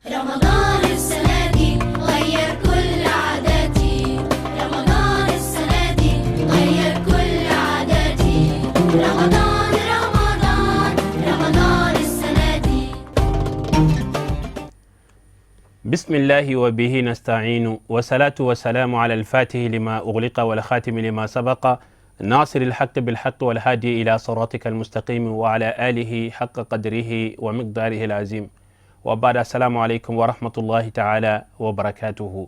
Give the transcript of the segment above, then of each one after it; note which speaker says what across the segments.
Speaker 1: رمضان السنة دي غير كل عاداتي، رمضان السنة دي غير كل عاداتي، رمضان رمضان رمضان السنة دي.
Speaker 2: بسم الله وبه نستعين، والصلاة والسلام على الفاتح لما أغلق والخاتم لما سبق، ناصر الحق بالحق والهادي إلى صراطك المستقيم، وعلى آله حق قدره ومقداره العظيم، وبعد، السلام عليكم ورحمة الله تعالى وبركاته.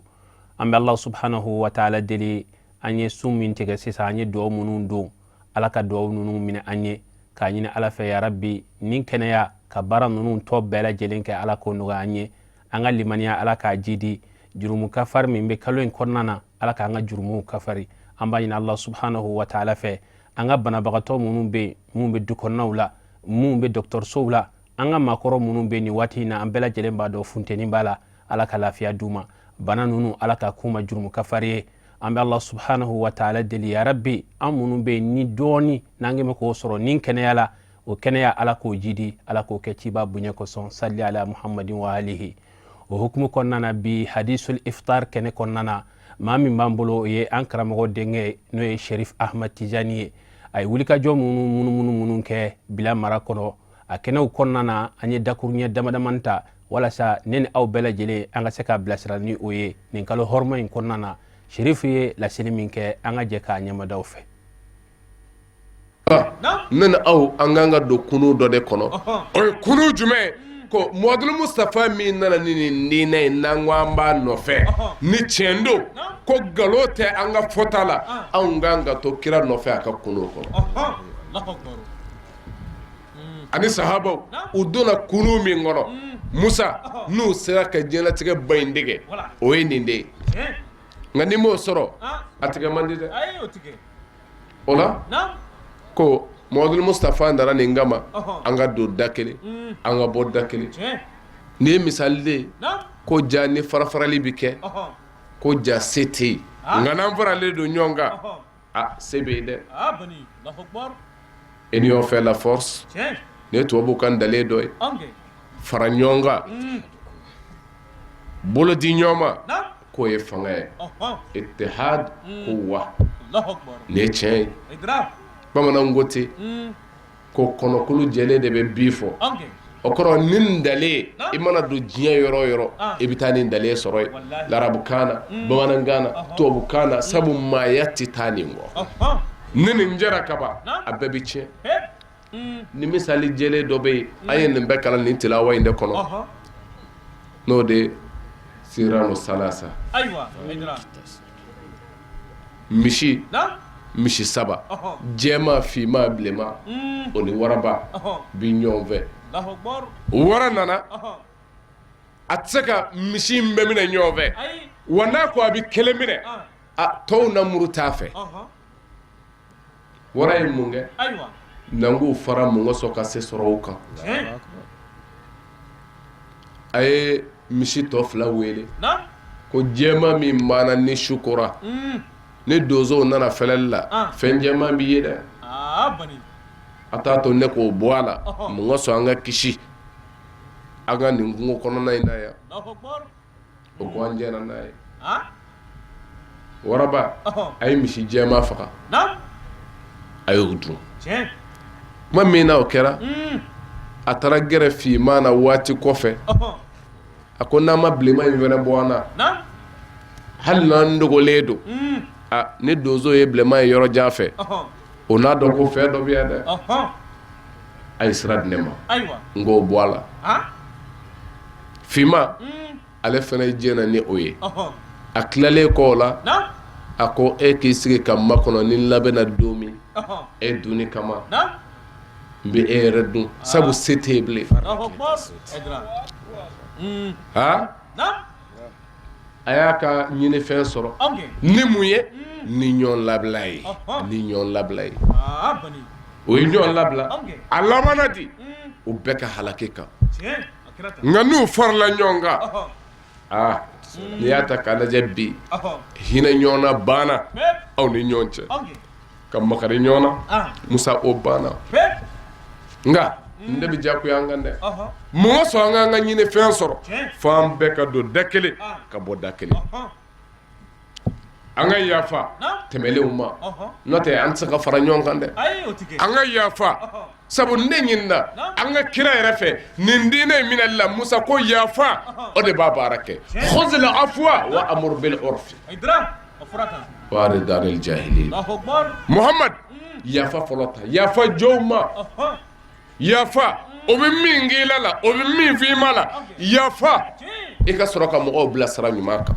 Speaker 2: An bɛ Allah subhanahu wa ta'ala deli, an ye sun min tigɛ sisan, an ye duwawu minnu don, Ala ka duwawu ninnu minɛ an ye, k'a ɲini Ala fɛ, ya Rabbi, ni kɛnɛya ka baara ninnu tɔ bɛɛ lajɛlen kɛ, Ala k'o nɔgɔya an ye. An ka limaniya, Ala k'a jidi. Jurumu kafari min bɛ kalo in kɔnɔna na, Ala k'an ka jurumuw kafari. An b'a ɲini Allah subhanahu wa ta'ala fɛ, an ka banabagatɔ minnu bɛ yen, minnu bɛ du kɔnɔnaw la, minnu bɛ dɔgɔtɔrɔsow la, an ka maakɔrɔ minnu bɛ nin waati in na, an bɛɛ lajɛlen b'a dɔn funteni b'a la, Ala ka lafiya d'u ma. Bana ninnu, Ala ka k'u ma jurumu kafari ye. An bɛ Allah subhanahu wa ta'ala deli, ya Rabbi, an minnu bɛ yen ni dɔɔni n'an kɛn bɛ k'o sɔrɔ ni kɛnɛya la, o kɛnɛya, Ala k'o jidi, Ala k'o kɛ ciba bonya kosɔn. Salli ala Muhammadin wa alihi. O hukumu kɔnɔna na, bi hadisul iftar kɛnɛ kɔnɔna na, maa min b'an bolo, o ye an karamɔgɔ denkɛ, n'o ye Sherif Ahmad Tijani ye. A ye wulikajɔ minnu munumunu minnu kɛ Bila mara kɔnɔ, a kɛnɛw kɔnɔna na, an ye dakuruɲɛ dama damani ta walasa ne ni aw bɛɛ lajɛlen an ka se k'a bilasira ni o ye nin kalo hɔrɔma in kɔnɔna na. Sherifu ye laseli min kɛ, an ka jɛ k'a ɲɛmadaw fɛ.
Speaker 3: Ne ni aw, an kan ka don kunu dɔ de kɔnɔ. O ye kunu jumɛn? Ko Muhamadu Mustafa min nana ni nin diinɛ ye, n'an ko an b'a nɔfɛ, ni tiɲɛ don ko nkalon tɛ an ka fɔta la, anw kan ka to kira nɔfɛ a ka kunu kɔnɔ. Ani sahabaw, u donna kunu min kɔnɔ, Musa, n'u sera ka diɲɛlatigɛ ba in dege, o ye nin de ye. Nka n'i m'o sɔrɔ, a tigɛ man di dɛ. O la ko Muhamadu Mustafa nana nin kama, an ka don da kelen, an ka bɔ da kelen. Nin ye misali de ye ko ja ni farafarali bɛ kɛ, ko ja se tɛ yen, nka n'an faralen don ɲɔgɔn kan, a se bɛ yen dɛ. Union fait la force. Nin ye tubabuw kan dalen dɔ ye. Fara ɲɔgɔn kan, bolo di ɲɔgɔn ma, k'o ye fanga ye. Ittihad quwwa. Nin ye tiɲɛ ye. Bamananw ko ten ko kɔnɔkulu jɛlen de bɛ bi fɔ. O kɔrɔ, ni dalen i mana don diɲɛ yɔrɔ o yɔrɔ, i bɛ taa nin dalen sɔrɔ yen, larabukan na, bamanankan na, tubabukan na, sabu maaya tɛ taa nin kɔ. Ni nin jɛra kaban, a bɛɛ bɛ tiɲɛ. Ni misali jɛlen dɔ bɛ yen, an ye nin bɛɛ kalan nin tilawa in de kɔnɔ, n'o de siranu salasa, misi saba, jɛma, finma, bilenma, o ni waraba bi ɲɔgɔn fɛ. Wara nana, a tɛ se ka misi in bɛɛ minɛ ɲɔgɔn fɛ wa. N'a ko a bɛ kelen minɛ, a tɔw na muru t'a fɛ. Wara ye mun kɛ? N'an fara mun sɔn ka se sɔrɔ o kan, a ye misi tɔ fila wele ko jɛma min banna ni su kora, ni donsow nana fɛlɛli la, fɛn jɛman b'i ye dɛ, a t'a to ne k'o bɔ a la. Mun ka sɔn an ka kisi an ka nin kungo kɔnɔna in na yan? O ko an jɛra n'a ye. Waraba a ye misi jɛman faga, a y'o dun. Tuma min na o kɛra, a taara gɛrɛ finman na waati kɔfɛ, a ko n'an ma bilenman in fana bɔ an na, hali n'an dogolen don, ni donso ye bilenman ye yɔrɔ jan fɛ, o n'a dɔn ko fɛn dɔ bɛ yan dɛ. A ye sira di ne ma n k'o bɔ a la. Finman, ale fana jɛna ni o ye. A tilalen kɔ o la, a ko e k'i sigi ka makɔnɔ, ni labɛnna don min e dunni kama, n bɛ e yɛrɛ dun, sabu se tɛ yen bilen. Aa, a y'a ka ɲinifɛn sɔrɔ ni mun ye? Ni ɲɔgɔn labila ye, ni ɲɔgɔn labila ye. O ye ɲɔgɔn labila, a labanna di u bɛɛ ka halaki kan. Nka n'u farala ɲɔgɔn kan, aa, n'i y'a ta k'a lajɛ bi, hinɛ ɲɔgɔn na banna aw ni ɲɔgɔn cɛ, ka makari ɲɔgɔn na, Musa, o banna. Nka Nin de bɛ diyagoya an kan dɛ mun kosɔn an k'an ka ɲini fɛn sɔrɔ fo an bɛɛ ka don da kelen ka bɔ da kelen an ka yafa tɛmɛlenw ma n'o tɛ an tɛ se ka fara ɲɔgɔn kan dɛ an ka yafa sabu ne ɲinina an ka kira yɛrɛ fɛ nin diinɛ in minɛli la Musa ko yafa o de b'a baara kɛ khuzil afwa wa amur bil urfi wa arid anil jahilin Muhammad yafa fɔlɔ ta yafa jɔnw ma yafa o bɛ min k'i la la o bɛ min f'i ma la yafa i ka sɔrɔ ka mɔgɔw bila sira ɲuman kan.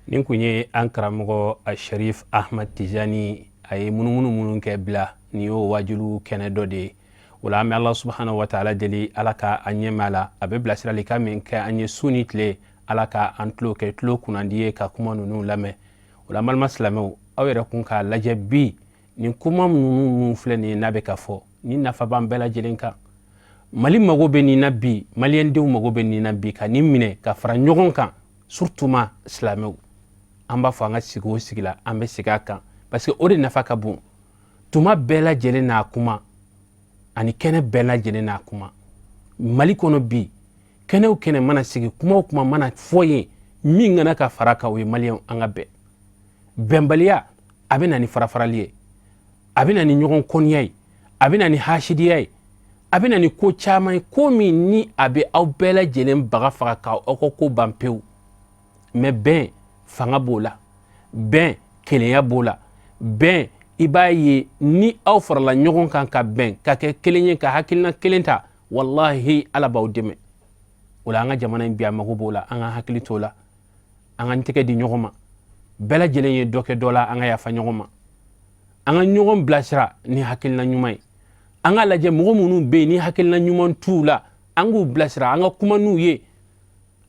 Speaker 2: Nin kun ye an karamɔgɔ Sharif Ahmad Tijani a ye munumunu minnu kɛ bila nin y'o wajulu kɛnɛ dɔ de ye. O la an bɛ Ala subahana wa taala deli Ala ka an ɲɛma la a bɛ bilasiralikan min kɛ an ye su ni tile Ala ka an tulo kɛ tulo kunnandi ye ka kuma ninnu lamɛn. O la an balima silamɛw aw yɛrɛ kun k'a lajɛ bi nin kuma ninnu minnu filɛ nin ye n'a bɛ ka fɔ nin nafa b'an bɛɛ lajɛlen kan. Mali mago bɛ nin na bi, maliyɛndenw mago bɛ nin na bi ka nin minɛ ka fara ɲɔgɔn kan, surtout ma silamɛw. An b'a fɔ an ka sigi o sigi la, an bɛ segin a kan parce que o de nafa ka bon. Tuma bɛɛ lajɛlen n'a kuma ani kɛnɛ bɛɛ lajɛlen n'a kuma. Mali kɔnɔ bi, kɛnɛ o kɛnɛ mana sigi, kuma o kuma mana fɔ yen, min kana ka fara kan o ye maliyɛnw an ka bɛn. Bɛnbaliya a bɛ na ni farafarali ye, a bɛ na ni ɲɔgɔn kɔniya ye, a bɛ na ni hasidiya ye, a bɛ na ni ko caman ye, ko min ni a bɛ aw bɛɛ lajɛlen baga faga k'aw ka ko ban pewu. Mais bɛn fanga b'o la, bɛn kelenya b'o la, bɛn i b'a ye ni aw farala ɲɔgɔn kan ka bɛn ka kɛ kelen ye ka hakilina kelen ta, walahi Ala b'aw dɛmɛ. O la an ka jamana in bi a mago b'o la, an ka hakili t'o la, an k'an tɛgɛ di ɲɔgɔn ma, bɛɛ lajɛlen ye dɔ kɛ dɔ la, an ka yafa ɲɔgɔn ma, an ka ɲɔgɔn bilasira ni hakilina ɲuman ye. An k'a lajɛ mɔgɔ minnu bɛ yen ni hakilina ɲuman t'u la, an k'u bilasira, an ka kuma n'u ye,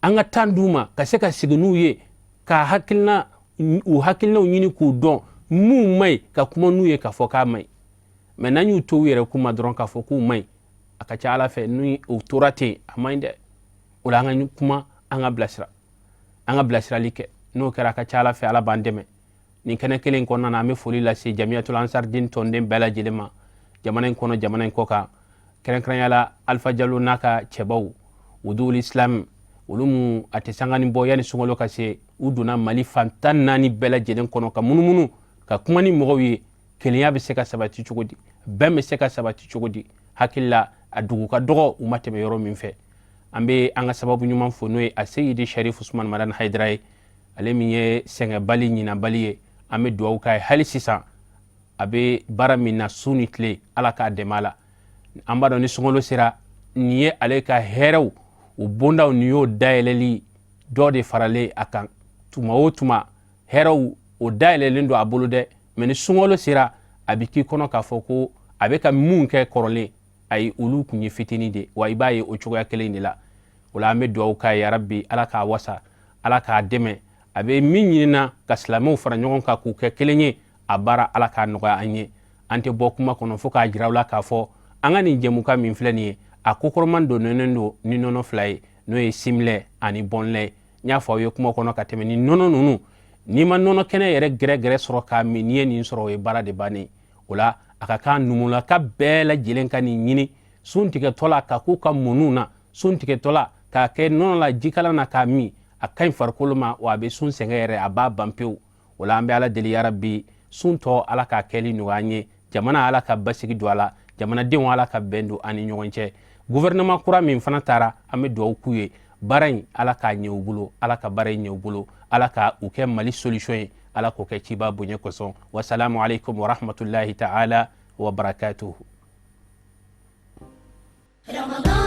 Speaker 2: an ka temps d'u ma ka se ka sigi n'u ye, ka hakilina u hakilinaw ɲini k'u dɔn mun man ɲi, ka kuma n'u ye k'a fɔ k'a man ɲi. Mais n'an y'u to u yɛrɛ kuma dɔrɔn k'a fɔ k'u man ɲi, a ka ca Ala fɛ ni u tora ten a man ɲi dɛ. O la an ka kuma, an ka bilasira, an ka bilasirali kɛ. N'o kɛra a ka ca Ala fɛ Ala b'an dɛmɛ. Nin kɛnɛ kelen kɔnɔna na, an bɛ foli lase Jamiyatul Ansar Din tɔnden bɛɛ lajɛlen ma jamana in kɔnɔ, jamana in kɔ kan, kɛrɛnkɛrɛnya la Alpha Jalo n'a ka cɛbaw Wudul Islam, olu mu a tɛ sangani bɔ yanni sunkalo ka se, u donna Mali fan 14 bɛɛ lajɛlen kɔnɔ ka munumunu ka kuma ni mɔgɔw ye. Kelenya bɛ se ka sabati cogo di, bɛn bɛ se ka sabati cogo di? Hakili la a dugu ka dɔgɔ u ma tɛmɛ yɔrɔ min fɛ. An bɛ an ka sababu ɲuman fo, n'o ye a Seyidi Sharif Usman Madani Hayidara ye, ale min ye sɛgɛnbali ɲinabali ye. An bɛ dugawu k'a ye hali sisan, a bɛ baara min na su ni tile, Ala k'a dɛmɛ a la. An b'a dɔn ni sunkalo sera, nin ye ale ka hɛrɛw o bondaw, nin y'o dayɛlɛli dɔ de faralen a kan. Tuma o tuma hɛrɛw o dayɛlɛlen don a bolo dɛ, mais ni sunkalo sera a bɛ k'i kɔnɔ k'a fɔ ko a bɛ ka mun kɛ kɔrɔlen, ayi, olu kun ye fitinin de wa. I b'a ye o cogoya kelen de la. O la an bɛ dugawu k'a ye, yarabi Ala k'a wasa, Ala k'a dɛmɛ. A bɛ min ɲinina ka silamɛw fara ɲɔgɔn kan k'u kɛ kelen ye, a baara Ala k'a nɔgɔya an ye. An tɛ bɔ kuma kɔnɔ fo k'a jira aw la k'a fɔ an ka nin jɛmukan min filɛ nin ye, a kokɔrɔman donnen don ni nɔnɔ fila ye, n'o ye Simlait ani Bonlait. N y'a fɔ aw ye kuma kɔnɔ ka tɛmɛ, ni nɔnɔ ninnu, n'i ma nɔnɔ kɛnɛ yɛrɛ gɛrɛgɛrɛ sɔrɔ k'a min, n'i ye nin sɔrɔ, o ye baara de bannen. O la a ka kan numulaka bɛɛ lajɛlen ka nin ɲini sun tigɛtɔ la ka k'u ka mɔniw na, sun tigɛtɔ la k'a kɛ nɔnɔ la jikalan na k'a min. A ka ɲi farikolo ma, wa a bɛ sun sɛgɛn yɛrɛ a b'a ban pewu. O la an bɛ Ala deli, yarabi sun tɔ Ala k'a kɛli nɔgɔya an ye, jamana Ala ka basigi don a la, jamanadenw Ala ka bɛn don an ni ɲɔgɔn cɛ. Gouvernement kura min fana taara, an bɛ dugawu k'u ye, baara in Ala k'a ɲɛ u bolo, Ala ka baara in ɲɛ u bolo, Ala ka u kɛ Mali solution ye, Ala k'o kɛ ciba bonya kosɔn. Wasalamu alaikum warahmatullahi ta'ala wa barakatuhu.
Speaker 1: Ramadan.